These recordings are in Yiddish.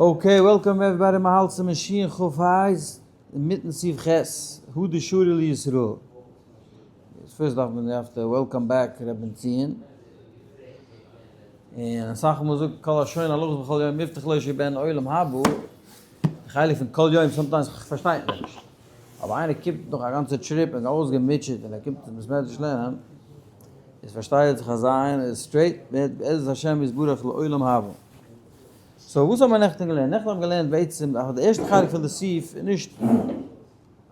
Okay, welcome everybody, מ'האלט צום שין כ ה, אינמיטן סעיף ח', הא דשרי לישראל. First דארף מען have to welcome back ר' בנציון. און אסאך מאל זאגט כל השונה הלכות בכל יום מובטח לו שהוא בן עולם הבא, די חלק פון כל יום sometimes פארשטייט מען נישט. אבער איינער קומט נאך א גאנצע trip און אויסגעמוטשעט און ער קומט צום בית מדרש לערנען, איז פארשטייט זיך אז איינער איז straight בעזרת השם יתברך לעולם הבא. So וואס האט מען נעכטען געלערנט? נעכטען האט מען געלערנט בעצם אז די ערשטע חלק פון די סעיף איז נישט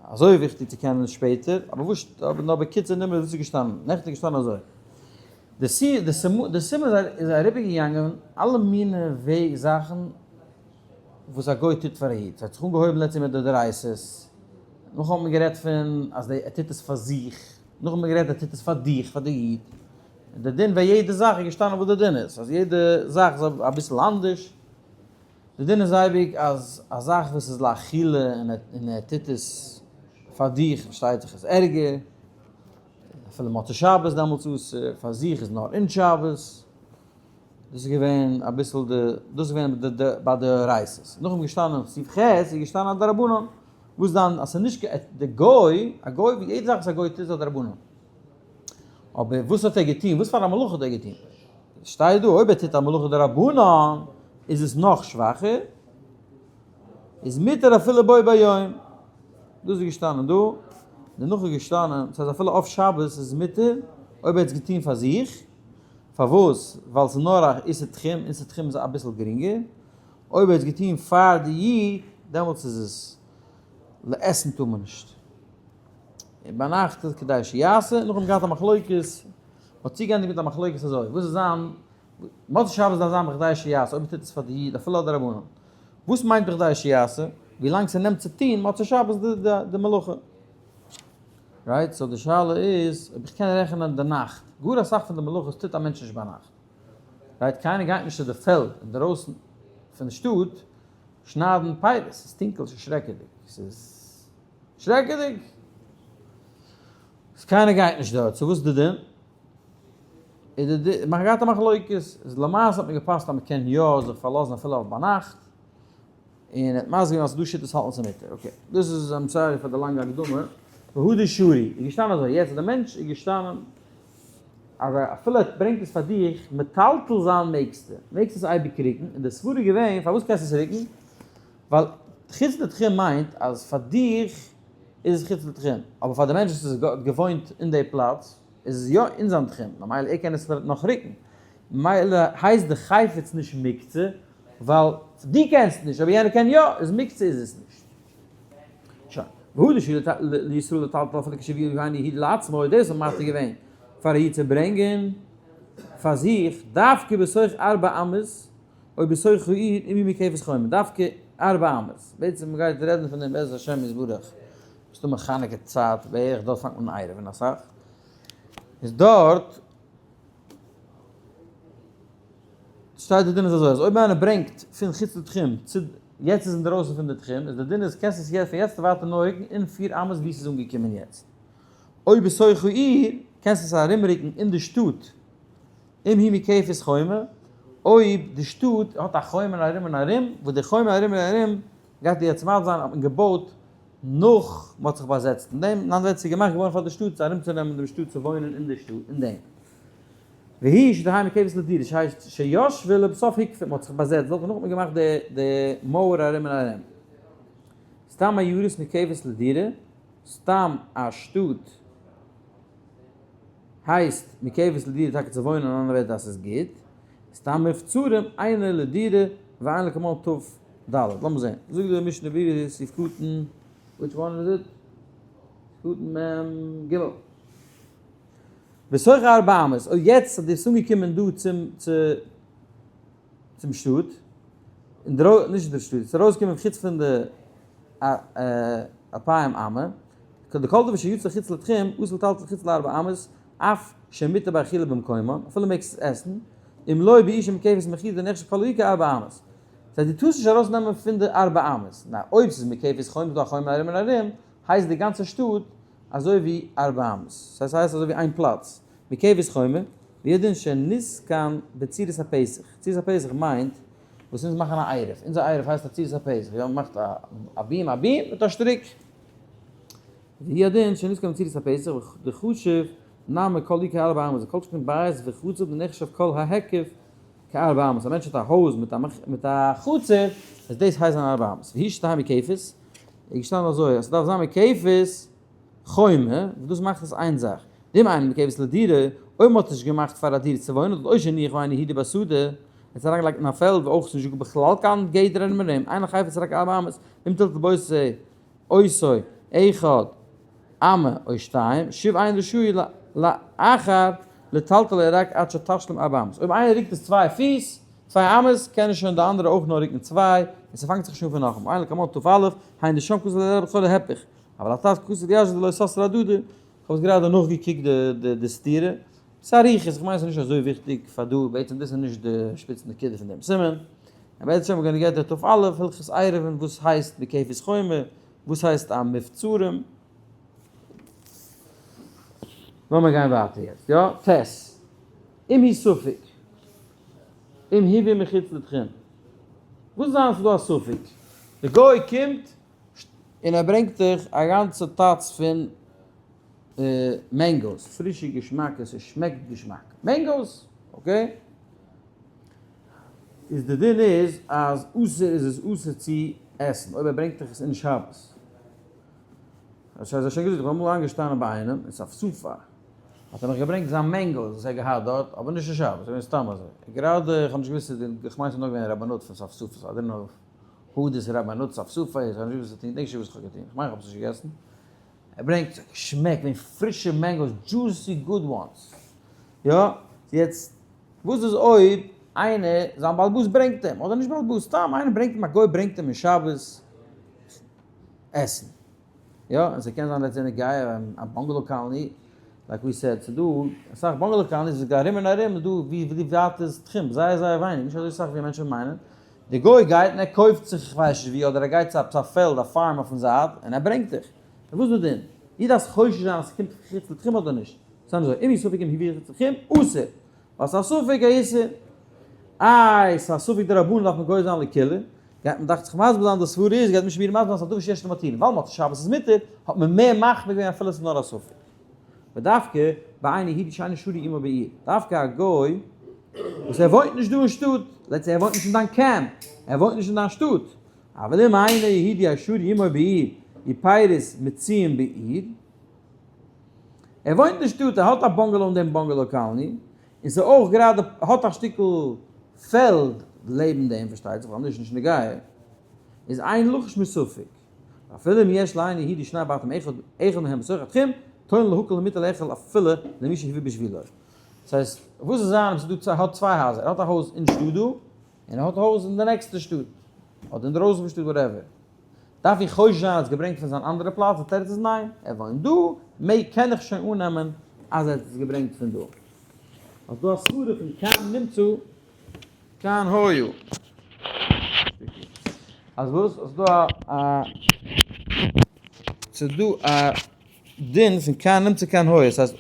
אזוי וויכטיג צו קענען שפעטער, אבער וואס אבער נאר בקיצור נמרץ וואס איז געשטאנען? נעכטען איז געשטאנען אזוי, די סי די סימן איז אריבערגעגאנגען אלע מיני וועג זאכן וואס א גוי טוט פאר א איד, ס'האט זיך אנגעהויבן לעצטענס מיט די דאורייתא'ס, נאכדעם האט מען גערעדט פון אז ער טוט עס פאר זיך, נאכדעם האט מען גערעדט ער טוט עס פאר דיך, פאר די איד, און די דין ביי יעדע זאך איז געשטאנען וואס די דין איז, אז יעדע זאך איז אביסל אנדערש, די דין איז אייביג אז א זאך וואס איז לאכילה און ער טוט עס פאר דיך פארשטייט זיך איז ערגער, אפילו מוצאי שבת דעמאלטס אסור, פאר זיך איז נאר אין שבת, דאס איז געווען אביסל די, דאס איז געווען די ביי די דאורייתא'ס, נאכדעם איז געשטאנען סעיף ח' איז געשטאנען א דרבנן, וואס דאן אז ס'איז נישט די גוי, א גוי ווי יעדע זאך וואס א גוי טוט איז א דרבנן. אבער וואס האט ער געטון? וואס פאר א מלאכה האט ער געטון? שטייט דא אויב ער טוט א מלאכה דרבנן איז עס נאך שוואכער, איז מותר אפילו בו ביום. דאס איז געשטאנען דא, דערנאך איז געשטאנען, דאס הייסט אפילו אויף שבת איז עס מותר אויב ער האט עס געטון פאר זיך, פארוואס? ווייל ס'איז נאר א איסור תחום, איסור תחום איז אביסל גרינגער, אויב ער האט עס געטון פאר די איד, דעמאלטס איז עס לעסן טאר מען נישט. און ביינאכט איז כדי שיעשה, נאכדעם געהאט א מחלוקת, מ'האט צוגעענדיגט מיט א מחלוקת אזוי, וואס איז זיין, מוצאי שבת דארף זיין בכדי שיעשה, אויב מ'טוט עס פאר די איד אפילו אדער רבנן, וואס מיינט בכדי שיעשה? ווילאנג ס'נעמט צו טון מוצאי שבת די מלאכה. Right? So די שאלה איז אויב איך קען רעכענען די נאכט, גאר אסאך פון די מלאכות טוט א מענטש נישט ביינאכט, right? קיינער גייט נישט צו די פעלד אינדערויסן פון די שטאט שניידן פירות, ס'איז טונקל, ס'איז שרעקעדיג, ס'איז. שרעקעדיג! אז קיינער גייט נישט דארט, so וואס איז די דין? איז די דין, מ'האט געהאט א מחלוקת, איז למעשה האט מען געפסק'ט אז מ'קען יא זיך פארלאזן אפילו אויף ביינאכט, און ער האט מסביר געווען אז ס'דא שיטות האלטן ס'איז מותר, okay, דאס איז, I'm sorry פאר די לאנגע הקדמה, והא דשרי, איז געשטאנען אזוי, יעצט די מענטש איז געשטאנען אז אפילו ער ברענגט עס פאר דיך, מטלטל זיין מעגסטו, מעגסט עס אייביג רוקן, און די סברא איז געווען פארוואס קענסטו עס רוקן? ווייל חוץ לתחום מיינט אז פאר דיך איז עס חוץ לתחום, אבער פאר די מענטש וואס איז געוואוינט אין די פלאץ איז עס יא אין זיין תחום, ממילא ער קען עס נאך רוקן, ממילא הייסט די חפץ נישט מוקצה, ווייל דו קענסט נישט אבער יענער קען יא, איז מוקצה איז עס נישט. שוין. והא דשרי לישראל לטלטל אפילו כשהביאנו יהודי לעצמו, דאס האט מתיר געווען פאר א איד צו ברענגען פאר זיך דווקא בתוך ארבע אמות, אויב בתוך העיר אם היא מוקפת חומה, דווקא ארבע אמות, בעצם מען גייט רעדן פון דעם בעזרת השם יתברך, מסתמא חנוכה צייט בערך, דארט פאנגט מען עירוב'ן אסאך, איז דארט שטייט די דין איז אזוי אז אויב איינער ברענגט פון חוץ לתחום צו יעצט איז אינדערויסן פון די תחום איז די דין איז קענסט עס יעצט פון יעצט ווייטער נאר רוקן אין פיר אמות ווי ס'איז אנגעקומען יעצט, אויב בתוך העיר קענסט עס ארומרוקן אין די שטאט אם היא מוקפת חומה, אויב די שטאט האט א חומה ארום און ארום, וואס די חומה ארום און ארום גייט יעצט מט זיין האט מען געבויט נאך מען האט זיך באזעצט אין דעם, אין אנדערע ווערטער ס'איז געמאכט געווארן פאר די שטאט צו ארומצונעמען דעם שטאט צו וואוינען אין די שטאט אין דעם. והיא שתהא מוקפת לדירה שישבה לבסוף הוקפה, מען האט זיך באזעצט דארט און נאך האט מען געמאכט די די מויער ארום און ארום. סתם עיירות מוקפת לדירה, סתם א שטאט. הייסט מוקפת לדירה טאקע צו וואוינען אין אנדערע ווערטער אז ס'איז גוט, סתם מבצרים אינה לדירה ואין לקמן ת ד. לאמיר זעהן, זאגט די משנה ברורה סעיף קטן, which one is it? סעיף קטן מ ג. בתוך ארבע אמות, אויב יעצט אז דו ביסט אנגעקומען דא צום צו צום שטאט, נישט אין די שטאט, ס'איז ארויסגעקומען חוץ פון די אלפיים אמה, דכל דבר שיצא חוץ לתחום, אסור לטלטל חוץ לארבע אמות, אף שמותר באכילה במקומן, אפילו מעגסט עס עסן, אם לא בעיר שמוקפת מחיצה נחשב כל העיר כארבע אמות. ס'הייסט דו טארסט נישט ארויסנעמען פון די ארבע אמות. נאר אויב ס'איז מוקפת חומה איז דא א חומה ארום און ארום, הייסט די גאנצע שטאט אזוי ווי ארבע אמות. ס'הייסט ס'הייסט אזוי ווי איין פלאץ. מוקפת חומה, והוא הדין שנסכן בצורת הפתח. צורת הפתח מיינט. וואס אונז מאכן א עירוב, אונזער עירוב הייסט א צורת הפתח, יא, מ'מאכט א beam א beam מיט א שטריק. והוא הדין שנתכוון צורת הפתח דחשיב נמי כל איכא ארבע אמות, כל שכן בית וחצר דנחשב כל ההיקף כארבע אמות, א מענטש האט א הויז מיט א חצר, איז דאס הייסט זיין ארבע אמות, והוא שתהא מוקפת, איז געשטאנען אזוי אז ס'דארף זיין מוקפת חומה, וואס דאס מאכט עס איין זאך, דאם אינה מוקפת לדירה, אויב מ'האט נישט געמאכט פאר א דירה צו וואוינען דארט או שהניח אינו יהודי בשדה, ער האט עס אריינגעלייגט אין א פעלד וואו אויך איז נישט דא בכלל קיין גדר ארום ארום, אין החפץ רק ארבע אמות, ואם טלטל באותו אותו אחד אמה או שתיים, שוב אין רשאי לאחר לטלטלו רק עד שתשלים ארבע אמות. אויב איינער רוקט עס צוויי פיס, צוויי אמות, קען שוין די אנדערע אויך נאר רוקן צוויי, און ס'פאנגט זיך שוין פון נאכאמאל. אין לקמן תא, היינו דשם כתוב לרבי כל ההיפך. אבל התת כתוב לישב דלא סתר הדדי. כ'האב עס גראדע נאכגעקוקט די סתירה. ס'איז אריכות, כ'מיין ס'איז נישט אזוי וויכטיג פאר דא, בעצם דאס איז נישט די שפיץ נקודה פון דעם סימן. און בעצם we're gonna get to תא, הלכות עירובין, וואס הייסט מוקפת חומה, וואס הייסט א מבצרים. לאמיר גיין ווייטער יעצט, יא? ט'. אם הוא ספק, אם הביא מחוץ לתחום. וואס זיין ס'איז דא א ספק? די גוי קומט און ער ברענגט דיך א גאנצע טאץ פון mangoes, פרישע געשמאקע, ס'שמעקט געשמאק, mangoes, okay? איז די דין איז אז אסור איז עס אסור צו עסן אויב ער ברענגט דיך עס אין שבת. אזוי שוין געזאגט, איך בין אמאל איינגעשטאנען ביי איינעם אין ספסופה, האט ער מיך געברענגט זיין mangoes וואס ער האט געהאט דארט, אבער נישט אין שבת, געווען סתם אזוי. גראדע איך האב נישט געוואוסט, איך מיין ס'איז נאר געווען רבנות פון ספסופה, so I don't know who this רבנות ספסופה איז, איך האב נישט געוואוסט וואס צו טון, געדענק נישט וואס איך האב געטון, איך מיין איך האב עס נישט געגעסן. ער ברענגט, ס'האט געשמעקט ווי פרישע mangoes, juicy good ones. יא, יעצט וואס איז אויב איינער, זיין באלבאס ברענגט אים, אדער נישט באלבאס, סתם איינער ברענגט אים, א גוי ברענגט אים אין שבת עסן, יא, און ס'קען זיין לעצטענדיג גיי א bungalow colony, like we said, ס'דא אסאך bungalow colonies וואס גייען ארום און ארום, איז דא ווי ווי ווייט איז תחום, זייער זייער ווייניג, נישט אזוי סאך ווי מענטשן מיינען, די גוי גייט און ער קויפט זיך איך ווייס נישט ווי, אדער ער גייט צו עפעס א פעלד א farm אויפן זייט, און ער ברענגט דיך, און וואס איז די דין? דו דארפסט חושש זיין אז ס'קומט חוץ לתחום אדער נישט? סתם אזוי, אם הוא ספק אם הביא מחוץ לתחום, אסור! ווייל ס'איז א ספק א איסור. איי, ס'איז א ספק דרבנן דארף מען גוזר זיין לקולא. גייט מען דאכט זיך מסביר זיין די סברא איז, גייט משנה ברורה מסביר זיין ס'איז א דבר שיש לו מתירין. ווייל מ'האט שבת איז מותר, האט מען מער מחמיר געווען אפילו ס'איז נאר א ספק. ודווקא באינו יהודי שאינו שרוי עמו בעיר. דווקא א גוי וואס ער וואוינט נישט דא אין שטאט, let's say ער וואוינט נישט אין דיין קעמפ, ער וואוינט נישט אין דיין שטאט, אבל אם אינו יהודי השרוי עמו בעיר, ופירות מצויים בעיר, ער וואוינט אין שטאט, ער האט א bungalow אין דעם bungalow colony, און ס'איז אויך גראדע, האט א שטיקל פעלד לעבן דעם, פארשטייט זיך, ווייל נישט נישט נוגע, איז אין לחוש מספק, ואפילו אם יש לאינו יהודי שני בתים אחד אחד מהם בתוך התחום, טוען להקל ומותר לאכול אפילו למי שהביא בשבילו. דאס הייסט, וואס איז זיין אויב ס'איז דא, ער האט צוויי הייזער, ער האט א הויז אין שטאט דא, און ער האט א הויז אין די נעקסטע שטאט, אדער אינדערויסן פון שטאט whatever. דארף איך חושש זיין אז געברענגט פון זיין אנדערע פלאץ? די תירוץ איז ניין, ער וואוינט דא, מעג קען איך שוין אננעמען אז ער האט עס געברענגט פון דא. אז דא א סברה פון כאן נמצא כאן היה. אז וואס? אז דא א ס'איז דא א דין פון כאן נמצא כאן היה, ס'הייסט.